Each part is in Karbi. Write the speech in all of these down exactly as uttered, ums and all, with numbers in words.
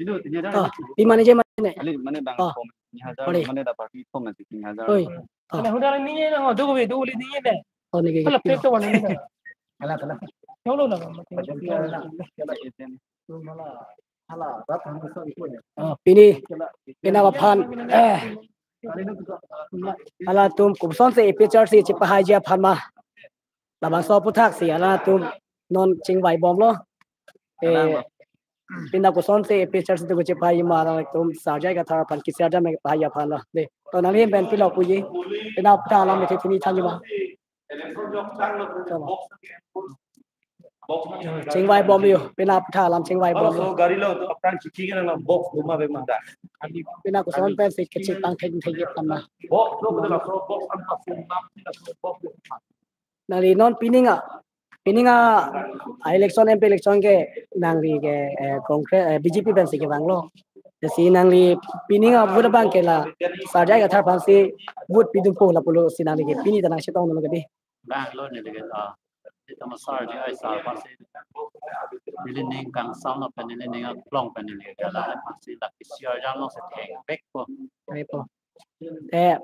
Itu tiga hajar. Oh, di mana aja mana? Kali mana bang? Oh. Kom, tiga hajar, boleh. Mana dapat kom nanti tiga hajar. Oi. Oh. Kalau udah ini ya, oh, dua kali, dua kali ini ya. Oh, ini. Kalau gitu. Pep tuh mana ini? Kalau, kalau. Kalau lah, kalau. Oh, pini, pini aphan, eh, halatum kosonsi A P H L C chepahai ji aphan ma. Labangso aputhaksi halatum non chingvai bomlo. Eh, pini kosonsi A P H L C atum chepahai ma, halatum Sar J I Kathar aphan, K C R Jan aphan pahai aphan lo. De, to nangli pen pilo puji. Pini aputha alam isi pini thanji ma. Chingvai bomlo, pini aputha alam chingvai bomlo. So gari lo to apran chiki kan lo box duma be manda. Pini koson pensi kechipang thek thek aphan ma. Box lo betul so box an pasung nam ni so box. Nangli non pining a, pining a election, M P election ke nangli ke, eh, Congress, eh, B J P pensi kevanglo. Lasi nangli pining a vote abang ke la Sar J I Kathar aphansi vote pidunpo lapulo si nangli ke pini ta nangchetongdun ke di. Bang lo neli ke la, itum Sar J I Sar aphansi neli ning kangsam lo pen neli ning aklong pen neli ke la aphansi la K C R Jan alongsi thengvekpo. Ai po. Eh,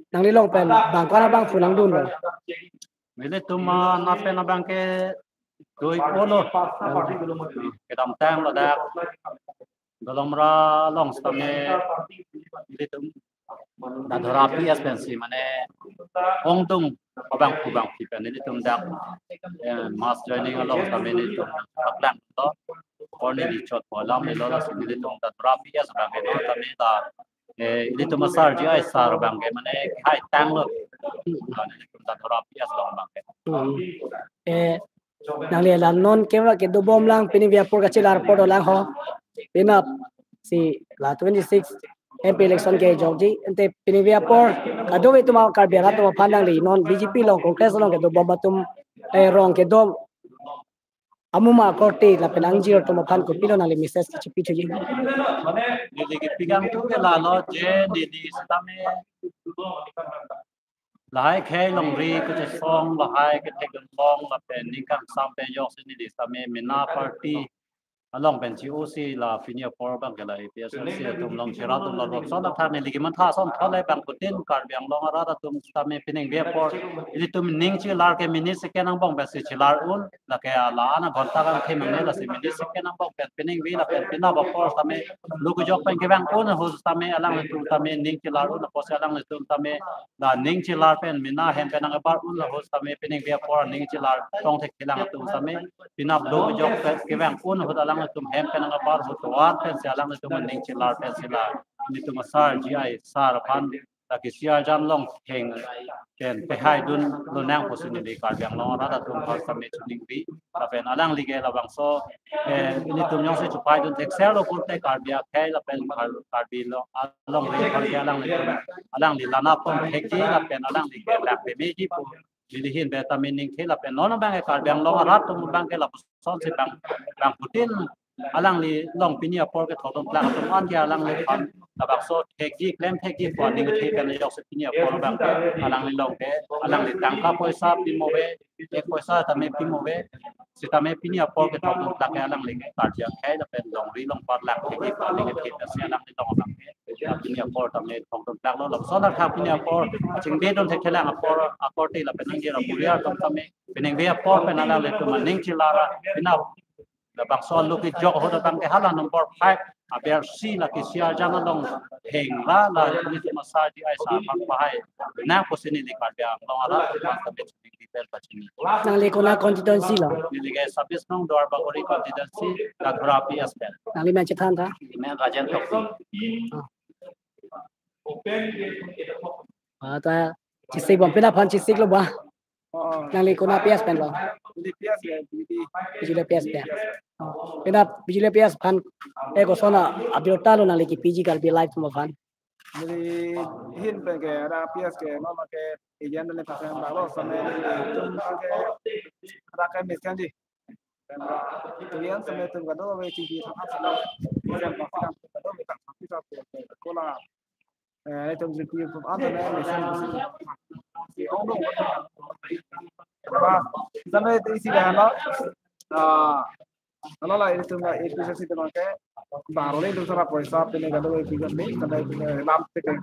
nangli along pen bang ko-an abangphu nangdunlo? Nelitum, ah, na pen abang ke doipo lo. Kedamtang ladak Dolamara along sitame nelitum Dadora P S pensi mane ongdung abangphu abangphi pen nelitum dak, eh, mass joining along sitame nelitum paklanglo. Apor neli chotpo alam lelo, lasi nelitum Dadora P S abang ke non tame ta, eh, nelitum Sar J I Sar abang ke mane hai tanglo. Nelitum Dadora P S along abang ke. Hmm. Eh, nangli la non kevra kedobom lang, pini apor kachelar apor dolang ho. Penap si la twenty-six M P election kejokji, ante pini apor kadokave atum Karbi arat atum aphan nangli non B J P along Congress along kedobom atum, eh, rong kedo amuma akorte lapen angjir atum aphan kopilo nangli message kachepithuji? Neli kepikangthu ke lalo je neli sitame lahai khei longri kachesong, lahai kethek long lapen ning kangsam pen ajoksi neli sitame mena party along pen che-osi la pini apor abang ke la A P H L C atum along cherap atum la rot son athak neli kematha ason thole bangphutin Karbi Anglong arat atum sitame peningve apor ilitum ning chelar ke minute second angbong pensi chelar un, lake la-an aghonta kangthim nangne, lasi minute second angbong pen peningve lapen penap apor sitame lo kejok pen kevang un ahut sitame alanglitum sitame ning chelar un apotsi alanglitum sitame la ning chelar pen mena hem pen nangbar un ahut sitame peningve apor ning chelar tong thekthelang atum sitame penap lo kejok pen kevang un ahut alanglitum hem pen nangbar ahut tovar pensi alanglitum ning chelar pensi la nelitum Sar J I Sar aphan la K C R Jan along theng pen pehai dunlonang pusi neli Karbi Anglong arat atum aphan sitame choningri. Lapen alangli ke labangso, eh, nelitum jongsi chepaidun thekserlo pulote Karbi akhei lapen Kar-, Karbi along, alongri aphan ke alanglitum, alangli la-an pon thekji lapen alangli ke lang pemeji pu neli ahin pen sitame ningthe lapen non abang ke Karbi Anglong arat atum abang ke lapusonsi bang, bangphutin alangli along pini apor kethokdun plak atum an ke alangliphan labangso thekji klem thekji pu aning kethe pen ajoksi pini apor abang ke alangli along ke alangli tangka poisa pimo ave, ek poisa tame pimo ave, sitame pini apor kethokdun plak ke alangli ke karja khai lapen longri longpat lang thekji pu aning kethe pensi alangli along abang ke pini apor tame thokdun plaklo. Lapuson athak pini apor chingdedun thekthelang apor akorte lapen angjir aporiar atum tame peningve apor pen alanglitum aning chelar penap labangso lo kejok ahut abang ke hala number five aber si la K C R Jan along theng la la nelitum Sar J I Sar aphan pahai nang pusi neli Karbi Anglong arat aphan sitame choningri pen pachini. Nangli konat constituency lo? Neli ke sabis nong Duar Bagori constituency, Dadora P S pen. Nangli men chethan tha? Men Rajen Toksi. Ah, ta chesik bom, penap aphan chesiklo ba? Oh, oh. Nangli konat P S pen lo? Neli P S ya, B J P. B J P P S pen. Oh, penap B J P P S aphan, eh, koson abirta lo nangli kepiji Karbi Live atum aphan? Neli ahin pen ke ada P S ke non ke agent le pakai balo sitame nelitum ke ada ke miskan ji. Kemudian sitame itum kadokave chingki thangkam sitame, kemudian pasti kan kadokave thangkam kita pu kola, eh, itum chingki pu anta ne mesen si ong dong. Ba, sitame isi dah na, ah, Hala la ilitum la A P H L C atum ke, baro le ilitum sara poisa pine kado A P H L C me, kada pine lam tekle,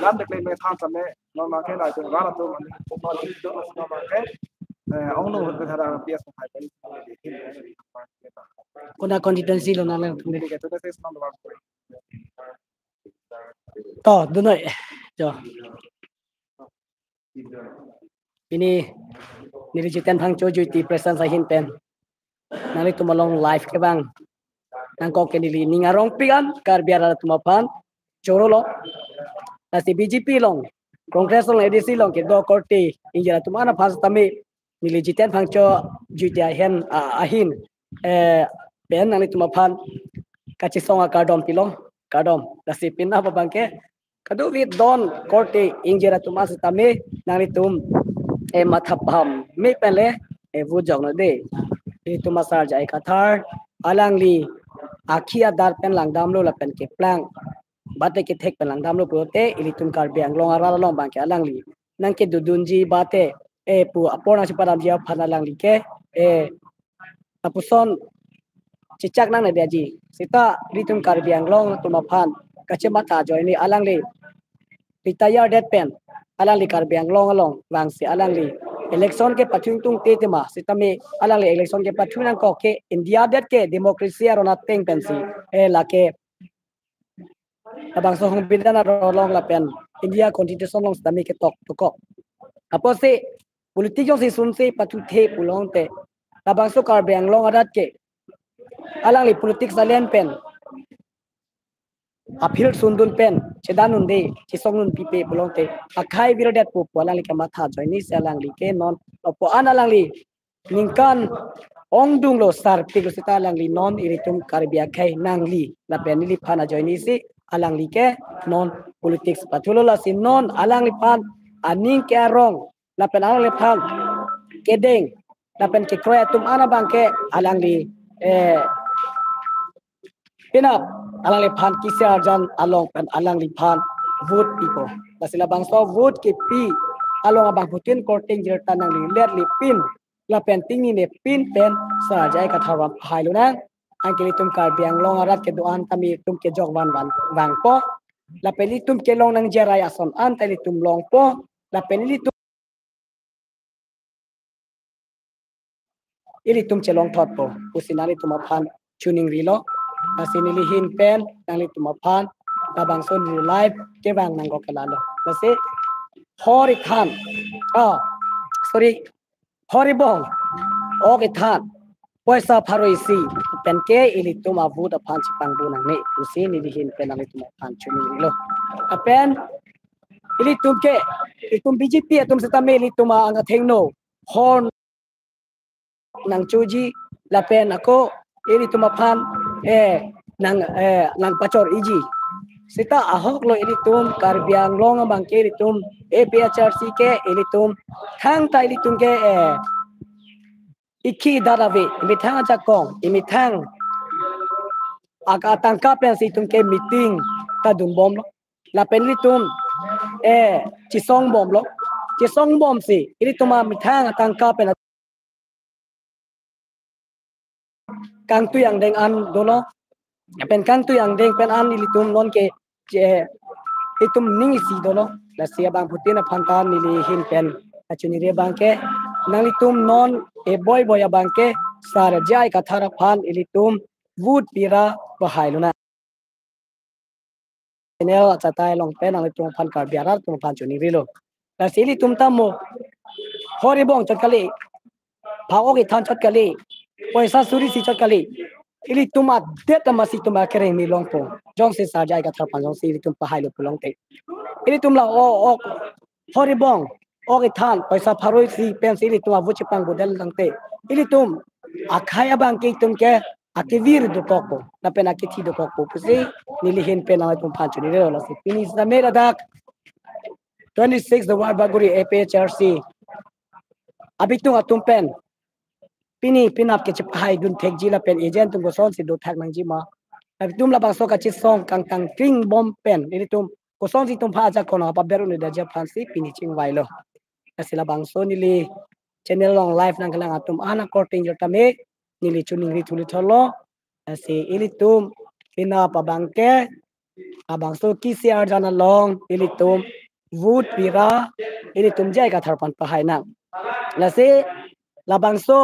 lam tekle me than same, non ma ke la ilitum lara atum, non ilitum non ma ke, eh, ong nung ke thara P S hai pen. Konat constituency lo nang lang? Ini ke tu tes non lo. To, dunoi. Jo. Pini neli Jiten Phangcho Juiti Presence ahin pen nanglitum along live kevang nangkok ke neli ning arongpik an Karbi arat atum aphan choro lo. Lasi B J P along, Congress along, A D C along kedo korte ingjir atum an aphan setame neli Jiten Phangcho Juiti ahin, ah, ahin, eh, pen nanglitum aphan kachesong akardom pilo, kardom. Lasi penap abang ke kadokave don korte ingjir atum an setame nanglitum, eh, matha paham me pen le, eh, vote joknon dei. Ilitum asar J I Kathar, alangli akhi adat pen langdamlo lapen keplang, bate kethek pen langdamlo pulote ilitum Karbi Anglong arat along abang ke alangli nangkedodunji bate, eh, pu apor nangchepadamji aphan alangli ke, eh, lapuson chechak nangne detji. Seta ilitum Karbi Anglong atum aphan kachematha ajoine alangli retire det pen alangli Karbi Anglong along vangsi alangli election kepathu ingtungte tema, setame alangli election kepathu nangkok ke India adet ke democracy aron ateng pensi, eh, lake labangso songbidhan aron along lapen India Constitution along setame ketok dokok. Apotsi politics jongsi sunsi pathuthe pulote labangso Karbi Anglong arat ke alangli politics alen pen, a-field sundun pen chedan unde, chesong unpipe pulote akhai virdet pu pu alangli kematha ajoine si alangli ke non lapu-an alangli ningkan ongdunglo, sarpiklo seta alangli non ilitum Karbi akhei nangli lapen neliphan ajoine si alangli ke non politics pathulo. Lasi non alangliphan aning ke arong lapen alangliphan kedeng lapen kekroi atum an abang ke alangli, eh, penap alangliphan kisi arjan along pen alangliphan vote pipo. Lasi labangso vote kepi along abangphutin korte ingjir ta nangli letlepin lapen tingnine pin pen sar J I Kathar aphan pahai lonang. Anke ilitum Karbi Anglong arat kedo-an tame ilitum kejok van van vangpo. Lapen ilitum kelong nangji arai ason an ta ilitum longpo. Lapen ilitum ilitum chelongthotpo pusi nanglitum aphan choningrilo. Lasi neli ahin pen nanglitum aphan labangso neli live kevang nangkok ke lalo. Lasi hor ithan, ah, sorry, hor ibong, ok ithan, poisa pharo isi pen ke ilitum a-vote aphan chepangbu nangne pusi neli ahin pen nanglitum aphan choningrilo. Lapen ilitum ke, ilitum B J P atum setame ilitum a-ang athengno hor nangchoji lapen ako ilitum aphan, eh, nang, eh, nangpachor-iji. Seta ahoklo ilitum Karbi Anglong abang ke ilitum A P H L C ke ilitum thangta ilitum ke, eh, ikhi adat ave, imethang ajakong, imethang ak-, atangka pensi itum ke meeting ta dunbomlo. Lapen ilitum, eh, chesongbomlo. Chesongbomsi ilitum amethang atangka pen kangtui angdeng an dolo. Lapen kangtui angdeng pen an ilitum nonke che, itum ning isi dolo. Lasi abangphutin aphan ta neli ahin pen kachiningri abang ke, nanglitum non eboi boi abang ke sar J I Kathar aphan ilitum vote pira pahai lonang. Channel achatai along pen nanglitum aphan Karbi arat atum aphan choningrilo. Lasi ilitum ta mo hor ibong chot kali, pharo ok ithan chot kali, poisa suri isi chot kali, ilitum adet amatsi itum akereng me longpo. Jongsi sar J I Kathar aphan jongsi ilitum pahailo pulote, ilitum la o, ok, hor ibong, ok ithan, poisa pharo isi pensi ilitum a-vote chepangbudet tangte, ilitum akhai abang ke itum ke akevir dokokpo lapen akethi dokokpo pusi neli ahin pen nanglitum aphan choningrilo. Lasi pini sitame ladak twenty-six Duarbagori A P H L C abitung atum pen pini penap ke chepahaidun thekji lapen agent atum kosonsi dothak nangji ma, abitung labangso kachesong kangtang kringbom pen ilitum kosonsi itum aphan ajakong paber-un detji aphansi pini chingvailo. Lasi labangso neli channel along live nangkelang atum an akorte ingjir tame neli choningri thuli tholo. Lasi ilitum penap abangke, labangso kisi arjan along ilitum vote pira, ilitum jai kathar pan pahai nang. Lasi labangso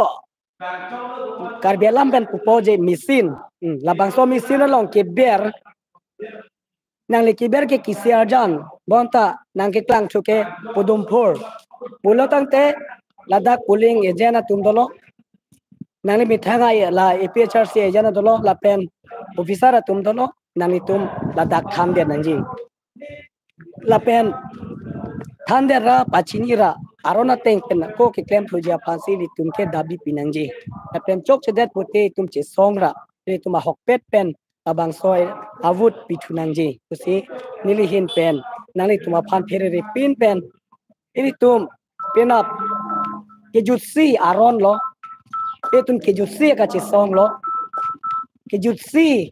Karbi alam pen pupo je machine. Hmm, labangso machine along keber, nangli keber ke kisi arjan, bonta nang keklang thu ke pudum phur. Pulo tangte ladak polling agent atum dolo, nangli methang ai la A P H R C agent dolo, lapen officer atum dolo, nanglitum ladak thandet nangji. Lapen thandet ra pachini ra aron ateng pen ako keklem thuji aphansi ilitum ke dabi pi nangji. Lapen chokchedet pute itum chesong ra, ilitum ahokpet pen labangso a-vote pithu nangji pusi neli ahin pen nanglitum aphan pherere pin pen ilitum penap kejutsi aron lo, ilitum kejutsi akachesong lo, kejutsi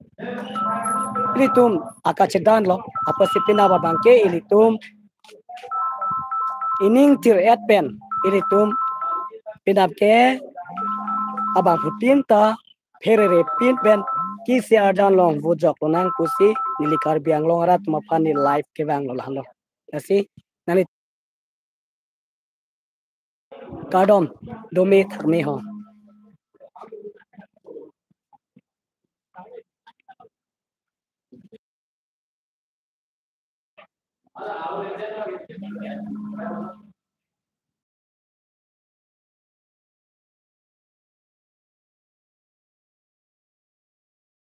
ilitum akachedan lo, apotsi penap abangke ilitum ining tir-et pen ilitum penap ke abangphutin ta pherere pin pen kisi arjan along vote jok lonang pusi neli Karbi Anglong arat atum aphan ne live kevang lo lahenlo. Lasi neli kardom, dome thakme ho.